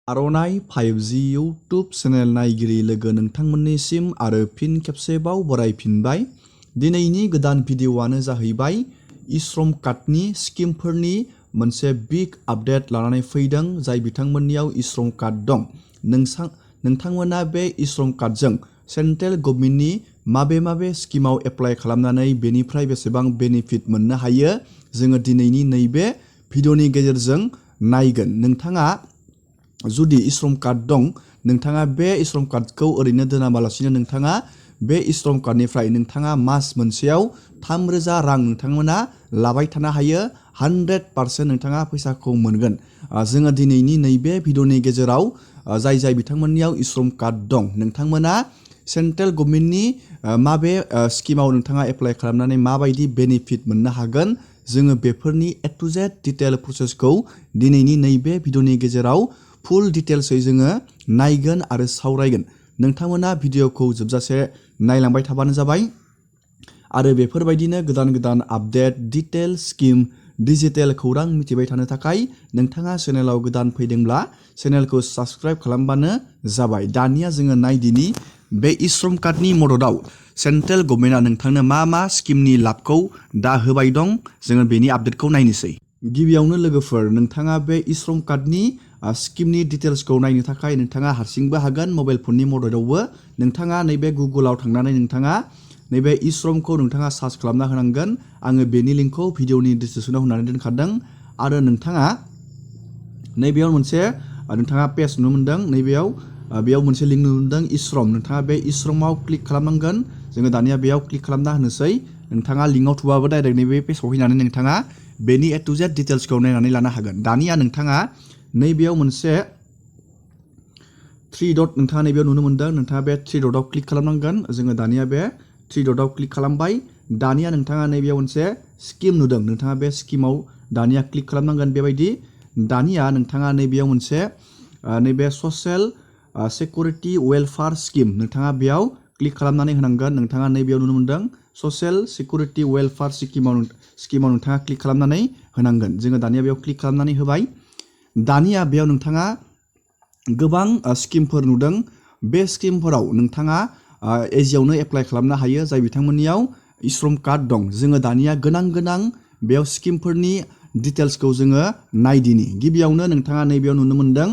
आर'नाइ 5G YouTube channel नायगिरि लोगो नोंथांमोननिसिम आरो फिन खेबसेबाव बरायफिनबाय। दिनैनि गोदान भिडिअ'आनो जाहैबाय श्रम कार्डनि स्किमफोरनि मोनसे बिग आपडेट लानानै फैदों। जाय बिथांमोननियाव श्रम कार्ड दं, नोंथांमोना बे श्रम कार्डजों सेन्ट्रेल गभर्नमेन्टनि माबे स्किमाव एप्लाइ खालामनानै बेनिफ्राय बेसेबां बेनिफिट मोननो हायो, जोङो दिनैनि नैबे भिडिअ'नि गेजेरजों नायगोन। नोंथाङा जुदि श्रम कार्ड दं, नोंथाङा बे श्रम कार्डखौ ओरैनो दोनाबालासिनो नोंथाङा बे श्रम कार्डनिफ्राय नोंथाङा मास मोनसेयाव 3,000 रां नोंथांमोना लाबाय थानो हायो। 100% नोंथाङा फैसाखौ मोनगोन। जोङो दिनैनि नैबे भिडिअ'नि गेजेराव जाय बिथांमोननियाव श्रम कार्ड दं, नोंथांमोना सेन्ट्रेल गभर्नमेन्टनि माबे स्किमाव नोंथाङा एप्लाइ खालामनानै माबायदि बेनिफिट मोननो हागोन, जोङो बेफोरनि A to Z डिटेल प्रसेसखौ दिनैनि नैबे भिडिअ'नि गेजेराव फुल डिटेल्सै जोङो नायगोन आरो सावरायगोन। नोंथांमोना भिडिअ'खौ जोबजासे नायलांबाय थाबानो जाबाय। आरो बेफोरबायदिनो गोदान आपडेट, डिटेल, स्किम, डिजिटेल खौरां मिथिबाय थानो थाखाय नोंथाङा चेनेलाव गोदान फैदोंब्ला चेनेलखौ साबस्क्राइब खालामबानो जाबाय। दानिया जोङो नायदिनि बे श्रम कार्डनि मददाव सेन्ट्रेल गभर्नमेन्टआ नोंथांनो मा स्किमनि लाबखौ दा होबाय दं, जोङो बेनि आपडेटखौ नायनोसै। गिबियावनो लोगोफोर, नोंथाङा बे श्रम कार्डनि स्किमनि डिटेल्सखौ नायनो थाखाय नोंथाङा हारसिंबो हागोन, मबाइल फननि मददावबो। नोंथाङा नैबे गुगोलाव थांनानै नोंथाङा नैबे श्रमखौ नोंथाङा सार्च खालामना होनांगोन। आङो बेनि लिंकखौ भिडिअ'नि डिसक्रिपसनाव होनानै दोनखादों। आरो नोंथाङा नैबेयाव मोनसे नोंथाङा पेज नुनो मोनदों। बेयाव मोनसे लिंक नुनो मोनदों श्रम। नोंथाङा बे श्रमाव क्लिक खालामनांगोन। जोङो दानिया बेयाव क्लिक खालामना होनोसै। नोंथाङा लिंकआव थुबाबो डाइरेक्ट नैबे पेजाव फैनानै नोंथाङा बेनि A to Z डिटेल्सखौ नायनानै लानो हागोन। दानिया नोंथाङा नैबेयाव मोनसे 3 डट नोंथाङा नैबेयाव नुनो मोनदों। नोंथाङा बे 3 डटआव क्लिक खालामनांगोन। जोङो दानिया बे 3 डटआव क्लिक खालामबाय। दानिया नोंथाङा नैबेयाव मोनसे स्किम नुदों। नोंथाङा बे स्किमाव दानिया क्लिक खालामनांगोन बेबायदि। दानिया नोंथाङा नैबेयाव मोनसे नैबे ससियेल सिकिउरिटि वेलफेयार स्किम, नोंथाङा बेयाव क्लिक खालामनानै होनांगोन। नोंथाङा नैबेयाव नुनो मोनदों ससियेल सिकिउरिटि वेलफेयार स्किमाव नोंथाङा क्लिक खालामनानै होनांगोन। जोङो दानिया बेयाव क्लिक खालामनानै होबाय। दानिया बेयाव नोंथाङा गोबां स्किमफोर नुदों। बे स्किमफोराव नोंथाङा इजियावनो एप्लाइ खालामनो हायो जाय बिथांमोननियाव श्रम कार्ड दं। जोङो दानिया गोनां बेयाव स्किमफोरनि डिटेल्सखौ जोङो नायदिनि। गिबियावनो नोंथाङा नैबेयाव नुनो मोनदों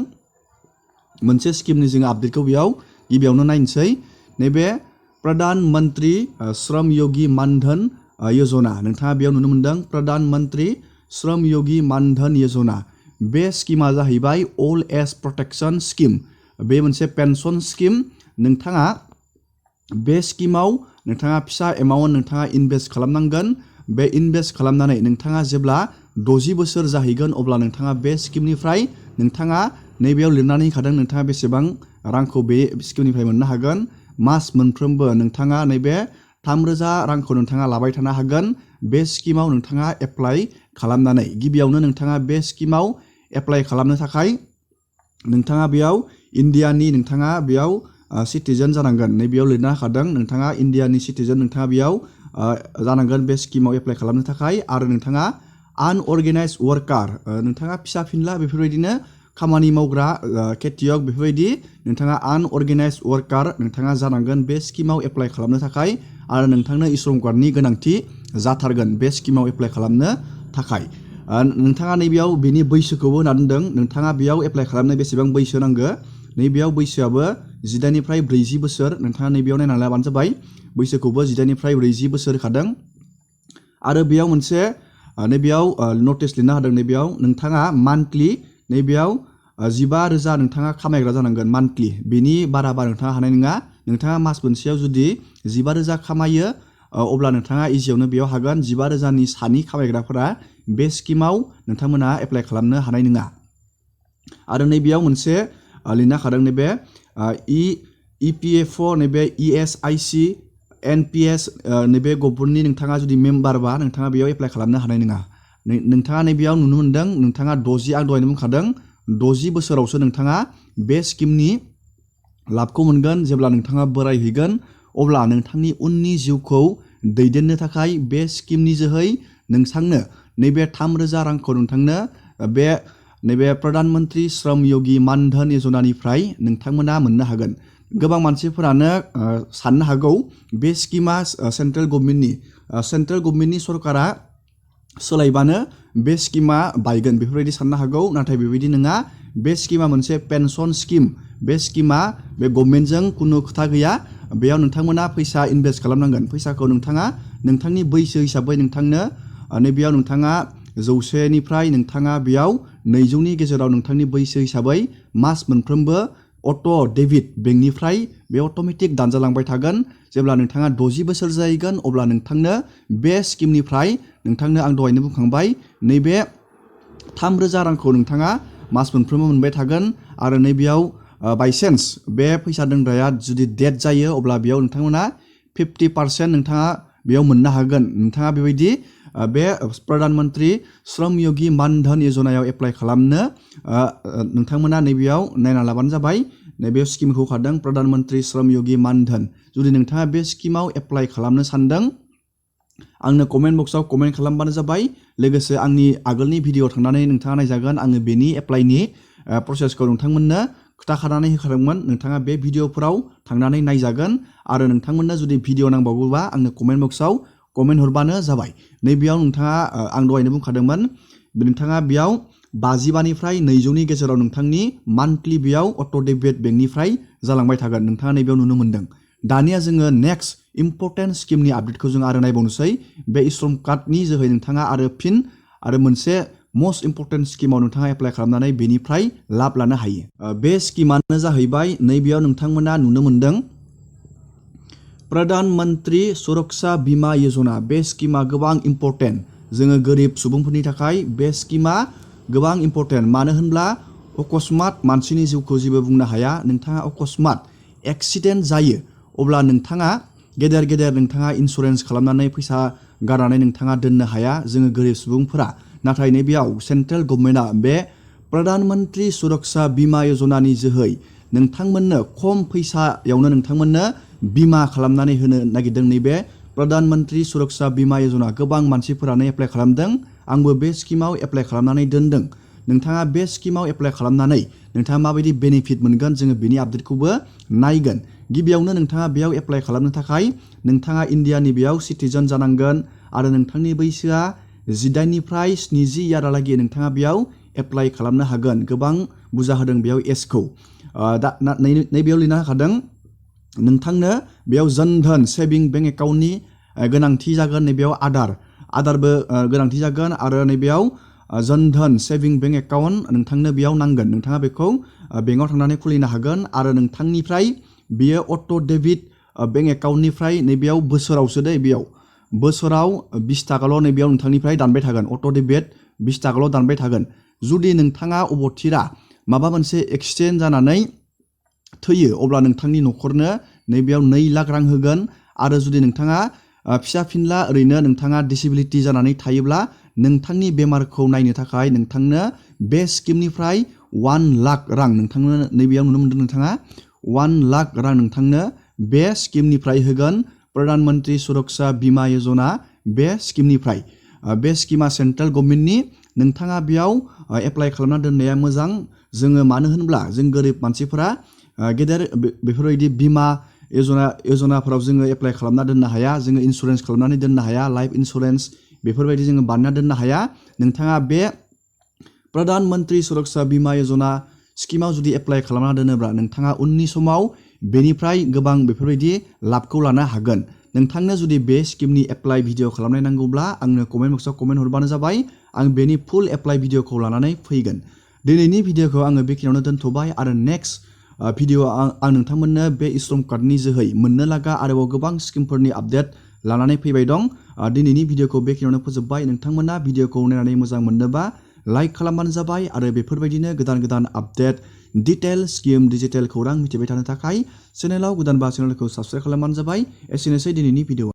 मोनसे स्किमनि जोङो आपडेटखौ बेयाव गिबियावनो नायनोसै। नैबे प्रधान मन्त्रि श्रम योगी मानधन यजना, नोंथाङा बेयाव नुनो मोनदों प्रधान मन्त्रि श्रम योगी मानधन यजना। बे स्किमा जाहैबाय अल्ड एज प्रटेक्शन स्किम। बे मोनसे पेन्सन स्किम। नोंथाङा बे स्किमाव नोंथाङा फिसा एमाउन्ट नोंथाङा इनभेस्ट खालामनांगोन। बे इनभेस्ट खालामनानै नोंथाङा जेब्ला 60 बोसोर जाहैगोन, अब्ला नोंथाङा बे स्किमनिफ्राय नोंथाङा नैबेयाव लिरनानै होखादों नोंथाङा बेसेबां रांखौ बे स्किमनिफ्राय मोननो हागोन। मास मोनफ्रोमबो नोंथाङा नैबे 3,000 रांखौ नोंथाङा लाबाय थानो हागोन। बे स्किमाव नोंथाङा एप्लाइ खालामनानै गिबियावनो नोंथाङा बे स्किमाव एप्लाइ खालामनो थाखाय नोंथाङा बेयाव इन्डियानि नोंथाङा बेयाव सिटिजेन जानांगोन। नैबेयाव लिरना होखादों नोंथाङा इन्डियानि सिटिजेन नोंथाङा बेयाव जानांगोन बे स्किमाव एप्लाइ खालामनो थाखाय। आरो नोंथाङा आनअर्गेनाइज्ड वर्कार, नोंथाङा फिसा फिनला बेफोरबायदिनो खामानि मावग्रा खेतियक, बेफोरबायदि नोंथाङा आनअर्गेनाइज्ड वर्कार नोंथाङा जानांगोन बे स्किमाव एप्लाइ खालामनो थाखाय। आरो नोंथांनो श्रम कार्डनि गोनांथि जाथारगोन बे स्किमाव एप्लाइ खालामनो थाखाय। नोंथाङा नैबेयाव बेनि बैसोखौबो होना दोनदों। नोंथाङा बेयाव एप्लाइ खालामनो बेसेबां बैसो नांगौ, नैबेयाव बैसोआबो 18 निफ्राय 40 बोसोर। नोंथाङा नैबेयाव नायनानै लाबानो जाबाय। बैसोखौबो 18 निफ्राय 40 बोसोर होखादों। आरो बेयाव मोनसे नैबेयाव नटिस लिरना होदों। नैबेयाव नोंथाङा मान्थलि नैबेयाव 15,000 नोंथाङा खामायग्रा जानांगोन मान्थलि। बेनि बारा नोंथाङा हानाय नङा। नोंथाङा मास मोनसेयाव जुदि 15,000 खामायो, अब्ला नोंथाङा इजियावनो बेयाव हागोन। 15,000नि सानि खामायग्राफोरा बे स्किमाव नोंथांमोना एप्लाइ खालामनो हानाय नङा। आरो नैबेयाव मोनसे लिरना होखादों नैबे EPFO, नैबे ESIC, NPS, नैबे गभर्नमेन्टनि नोंथाङा जुदि मेम्बारबा नोंथाङा बेयाव एप्लाइ खालामनो हानाय नङा। नोंथाङा नैबेयाव नुनो मोनदों नोंथाङा 60, आं दहायनो बुंखादों 60 बोसोरावसो नोंथाङा बे स्किमनि लाबखौ मोनगोन। जेब्ला नोंथाङा बोरायहैगोन, अब्ला नोंथांनि उननि जिउखौ दैदेननो थाखाय बे स्किमनि जोहै नोंथांनो नैबे 3,000 रांखौ नोंथांनो बे नैबे प्रधान मन्त्रि श्रम योगी मानधन यजनानिफ्राय नोंथांमोना मोननो हागोन। गोबां मानसिफोरानो साननो हागौ बे स्किमा सेन्ट्रेल गभर्नमेन्टनि सरकारा सोलायबानो बे स्किमा बायगोन बेफोरबायदि साननो हागौ, नाथाय बेबायदि नङा। बे स्किमा मोनसे पेनसन स्किम। बे स्किमा बे गभर्नमेन्टजों खुनु खोथा गैया। बेयाव नोंथांमोना फैसा इनभेस्ट खालामनांगोन। फैसाखौ नोंथाङा नोंथांनि बैसो हिसाबै नोंथांनो नैबेयाव नोंथाङा 100निफ्राय नोंथाङा बेयाव 200नि गेजेराव नोंथांनि बैसो हिसाबै मास मोनफ्रोमबो अट' डेबिट बेंकनिफ्राय बे अट'मेटिक दानजालांबाय थागोन। जेब्ला नोंथाङा 60 बोसोर जाहैगोन अब्ला नोंथांनो बे स्किमनिफ्राय नोंथांनो आं दहायनो बुंखांबाय नैबे 3000 रांखौ नोंथाङा मास मोनफ्रोमबो मोनबाय थागोन। आरो नैबेयाव बायसेन्स बे फैसा दोनग्राया जुदि डेथ जायो अब्ला बेयाव नोंथांमोना 50% नोंथाङा बेयाव मोननो हागोन। नोंथाङा बेबायदि बे प्रधान मन्त्रि श्रम योगी मानधन यजनायाव एप्लाइ खालामनो नोंथांमोना नैबेयाव नायना लाबानो जाबाय। नैबे स्किमखौ होखादों प्रधान मन्त्रि श्रम योगी मानधन। जुदि नोंथाङा बे स्किमाव एप्लाइ खालामनो सानदों आंनो कमेन्ट बक्सआव कमेन्ट खालामबानो जाबाय। लोगोसे आंनि आगोलनि भिडिअ थांनानै नोंथाङा नायजागोन। आङो बेनि एप्लाइनि प्रसेसखौ नोंथांमोननो खोथाखानानै होखादोंमोन। नोंथाङा बे भिडिअफोराव थांनानै नायजागोन। आरो नोंथांमोननो जुदि भिडिअ नांबावगौबा आंनो कमेन्ट बक्सआव कमेन्ट हरबानो जाबाय। नैबेयाव नोंथाङा आं दहायनो बुंखादोंमोन नोंथाङा बेयाव 55निफ्राय 200नि गेजेराव नोंथांनि मान्थलि बेयाव अट' डेबिट बेंकनिफ्राय जालांबाय थागोन। नोंथाङा नैबेयाव नुनो मोन्दों। दानिया जोङो नेक्स्ट इम्पर्टेन्ट स्किमनि आपडेटखौ जों आरो नायबावनोसै। बे श्रम कार्डनि जोहै नोंथाङा आरो मोनसे मस्ट इम्पर्टेन्ट स्किमाव नोंथाङा एप्लाइ खालामनानै बेनिफ्राय लाब लानो हायो। बे स्किमानो जाहैबाय नैबेयाव नोंथांमोना नुनो मोन्दों प्रधान मन्त्रि सुरक्षा बीमा यजना। बे स्किमा गोबां इम्पर्टेन्ट। जोङो गोरिब सुबुंफोरनि थाखाय बे स्किमा गोबां इम्पर्टेन्ट। मानो होनब्ला अकस्मात मानसिनि जिउखौ जेबो बुंनो हाया। नोंथाङा अकस्मात एक्सिडेन्ट जायो अब्ला नोंथाङा गेदेर नोंथाङा इन्सुरेन्स खालामनानै फैसा गारनानै नोंथाङा दोननो हाया जोङो गोरिब सुबुंफोरा। नाथाय नैबेयाव सेन्ट्रेल गभर्नमेन्टआ बे प्रधान मन्त्रि सुरक्षा बीमा यजनानि जोहै नोंथांमोननो खम फैसायावनो नोंथांमोननो बीमा खालामनानै होनो नागिरदों। नैबे प्रधान मन्त्रि सुरक्षा बीमा यजना गोबां मानसिफोरानो एप्लाइ खालामदों। आंबो बे स्किमाव एप्लाइ खालामनानै दोनदों। नोंथाङा बे स्किमाव एप्लाइ खालामनानै नोंथाङा माबायदि बेनिफिट मोनगोन जोङो बेनि आपडेटखौबो नायगोन। गिबियावनो नोंथाङा बेयाव एप्लाइ खालामनो थाखाय नोंथाङा इन्डियानि बेयाव सिटिजेन जानांगोन आरो नोंथांनि बैसोआ 18निफ्राय 70 इयारहालागै नोंथाङा बेयाव एप्लाइ खालामनो हागोन। गोबां बुरजा होदों बेयाव एजखौ। नैबेयाव लिरना होखादों नोंथांनो बेयाव जनधन सेभिं बेंक एकाउन्टनि गोनांथि जागोन। नैबेयाव आधारबो गोनांथि जागोन आरो नैबेयाव जनधन सेभिं बेंक एकाउन्ट नोंथांनो बेयाव नांगोन। नोंथाङा बेखौ बेंकआव थांनानै खुलिनो हागोन आरो नोंथांनिफ्राय बेयो अट' डेबिट बेंक एकाउन्टनिफ्राय नैबेयाव बोसोरावसो बेयाव बोसोराव 20 थाखाल' नैबेयाव नोंथांनिफ्राय दानबाय थागोन। अट' डेबिट 20 थाखाल' दानबाय थागोन। जुदि नोंथाङा अबथिरा माबा मोनसे एक्सिडेन्ट जानानै थैयो अब्ला नोंथांनि न'खरनो नैबेयाव 2 लाख रां होगोन। आरो जुदि नोंथाङा फिसा फिनला ओरैनो नोंथाङा डिसेबिलिटि जानानै थायोब्ला नोंथांनि बेमारखौ नायनो थाखाय नोंथांनो बे स्किमनिफ्राय 1 लाख रां नोंथांनो नैबेयाव नुनो मोन्दों नोंथाङा 1 लाख रां नोंथांनो बे स्किमनिफ्राय होगोन। प्रधान मन्त्रि सुरक्षा बीमा यजना बे स्किमनिफ्राय। बे स्किमा सेन्ट्रेल गभर्नमेन्टनि। नोंथाङा बेयाव एप्लाइ खालामना दोननाया मोजां। जोङो मानो होनब्ला जों गोरिब मानसिफोरा गेदेर बेफोरबायदि बीमा यजनाफोराव जोङो एप्लाइ खालामना दोननो हाया। जोङो इन्सुरेन्स खालामनानै दोननो हाया। लाइफ इन्सुरेन्स बेफोरबायदि जोङो बानायना दोननो हाया। नोंथाङा बे प्रधान मन्त्रि सुरक्षा बीमा यजना स्किमाव जुदि एप्लाइ खालामना दोनोब्ला नोंथाङा उननि समाव बेनिफ्राय गोबां बेफोरबायदि लाबखौ लानो हागोन। नोंथांनो जुदि बे स्किमनि एप्लाइ भिडिअ खालामनाय नांगौब्ला आंनो कमेन्ट बक्सआव कमेन्ट हरबानो जाबाय। आं बेनि फुल एप्लाइ भिडिअखौ लानानै फैगोन। दिनैनि भिडिअखौ आङो बेखिनियावनो दोनथ'बाय आरो नेक्स्ट भिडिअ आं नोंथांमोननो बे श्रम कार्डनि जोहै मोननो लागा आरोबाव गोबां स्किमफोरनि आपडेट लानानै फैबाय दं। दिनैनि भिडिअखौ बेखिनियावनो फोजोबबाय। नोंथांमोना भिडिअखौ नायनानै मोजां मोननोबा लाइक खालामबानो जाबाय आरो बेफोरबायदिनो गोदान आपडेट डिटेल स्किम डिजिटेल खौरां मिथिबाय थानो थाखाय चेनेलाव गोदानबा चेनेलखौ साबस्क्राइब खालामबानो जाबाय। एसेनोसै दिनैनि भिडिअ।